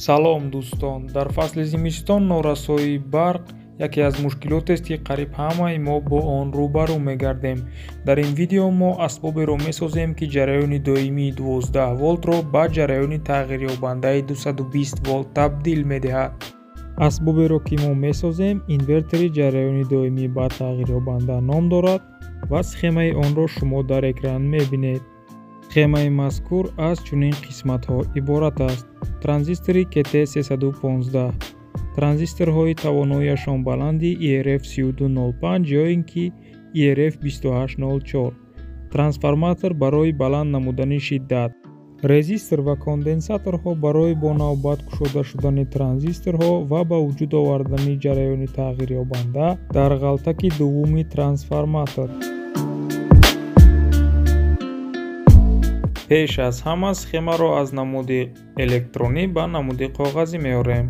Салом дӯстон, дар фасли зимистон норасоии барқ яке аз мушкилотест, ки қариб ҳамаи мо бо он рӯбарӯ мегардем. Дар ин видео мо асбоберо месозем, ки ҷараёни доимии 12 волтро ба ҷараёни тағйирёбандаи 220 волт табдил медиҳад. Асбоберо, ки мо месозем, инвертори ҷараёни доимӣ ба тағйирёбанда ном дорад ва схемаи онро шумо дар экран мебинед. Схемаи мазкур аз чунин қисматҳо иборат аст: транзистори КТ315, транзисторҳои тавоноияшон баланди ERF3205 ё ин ки ERF2804, трансформатор барои баланд намудани шиддат, резистор ва конденсаторҳо барои бо навбат кушода шудани транзисторҳо ва ба вуҷуд овардани ҷараёни тағйирёбанда дар ғалтаки дуввуми трансформатор. Пеш аз ҳама схемаро аз намуди электронӣ ба намуди коғазӣ меорем.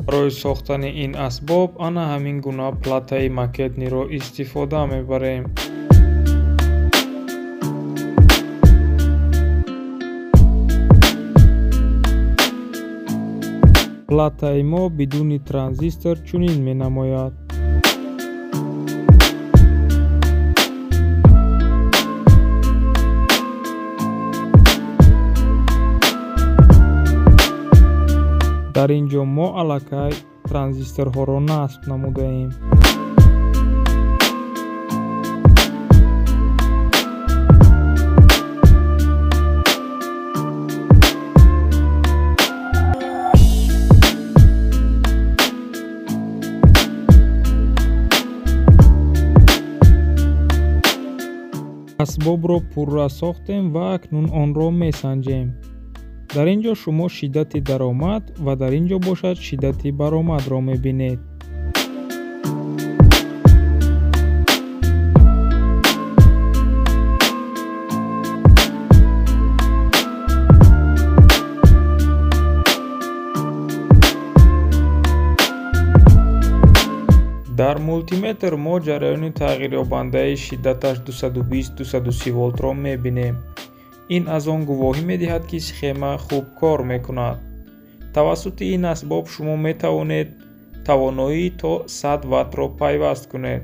Барои сохтани ин асбоб ана ҳамин гуна платаи макетниро истифода мебарем. Платаи мо бидуни транзистор чунин менамояд. Дар ин ҷо мо аллакай транзисторҳоро насб намудаем. Асбобро пурра сохтем ва акнун онро месанҷем. Дар ин ҷо шумо шиддати даромад ва дар ин ҷо бошад шиддати баромадро мебинед. Дар мултиметр мо ҷараёни тағйирёбандаи шиддаташ 220-230 волтро мебинем. Ин аз он гувоҳӣ медиҳад, ки схема хуб кор мекунад. Тавассути ин асбоб шумо метавонед тавоноии то 100 ваттро пайваст кунед.